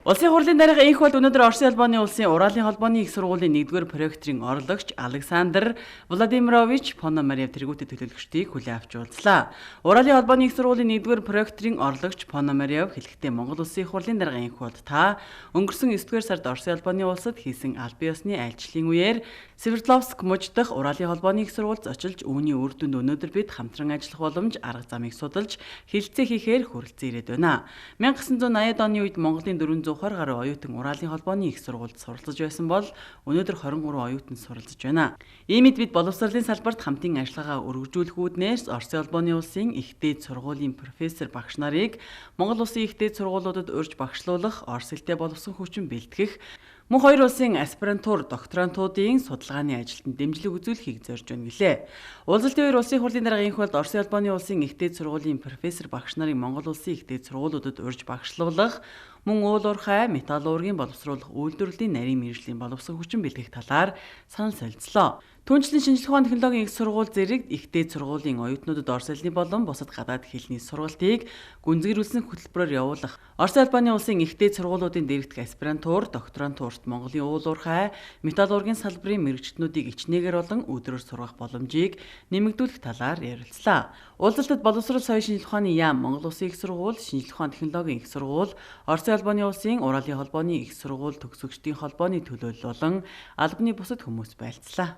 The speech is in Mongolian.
Улсын хурлын дарга инх бол өнөөдөр Оросын холбооны улсын Уралын холбооны их сургуулийн 1-р проректорын орлогч Александр Владимирович Пономарев тэргүүтэд төлөөлөгчдийг хүлээн авч уулзлаа. Уралын холбооны их сургуулийн 1-р проректорын орлогч Пономарев хэлэхдээ Монгол Улсын их хурлын дарга инх бол та өнгөрсөн 9-р сард Оросын холбооны улсад хийсэн албан ёсны айлчлалын үеэр Свердловск мужи дахь Уралын холбооны их сургуульд зочилж үүний үр дүнд өнөөдөр бид хамтран ажиллах боломж арга замыг судалж хэлэлцээ хийхээр хүрэлцэн ирээд байна. 1980-ад оны үед Монголын 420 гаруй оюутан Уралын холбооны их сургуульд суралцж байсан бол өнөөдөр 23 оюутан суралцж байна. Иймд бид боловсролын салбарт хамтын ажиллагаа өргөжүүлэх үүднээс Оросын холбооны улсын их дээд сургуулийн профессор багш нарыг Монгол улсын их дээд сургуулиудад урьж багшлуулах, орос хэлтэй боловсон хүчин бэлтгэх, мөн хоёр улсын аспирантур, докторантуудын судалгааны ажилд дэмжлэг үзүүлэхийг зорж байна гэлээ. Уулзалтын үеэр улсын хурлын дарга инх болд Оросын холбооны улсын их дээд сургуулийн профессор багш нарыг Монгол улсын их дээд сургуулиудад урьж багшлуулах, мөн уул уурхай, металлургийн боловсруулах үйлдвэрлэлийн нарийн мэргэжлийн боловсон хүчин бэлтгэх талаар санал солилцлоо. Түүнчлэн шинжлэх ухааны технологийн их сургууль зэрэг их дээд сургуулийн оюутнуудад орос хэлний болон бусад гадаад хэлний сургалтыг гүнзгийрүүлсэн хөтөлбөрөөр явуулах, Оросын холбооны улсын их дээд сургуулиудын дэрэгдэх аспирантур, докторантурт Монголын уул уурхай, металлургийн салбарын мэргэжилтнүүдийг ичнээгээр болон өдрөөр сургах боломжийг нэмэгдүүлэх талаар ярилцлаа. Уулзалтад боловсрол соёл шинжлэх ухааны яам, Монгол Улсын их сургууль, шинжлэх ухааны технологийн их сургууль, Оросын холбооны улсын Уралын холбооны их сургууль төгсөгчдийн холбооны төлөөлөл болон албаны бусад хүмүүс байлцлаа.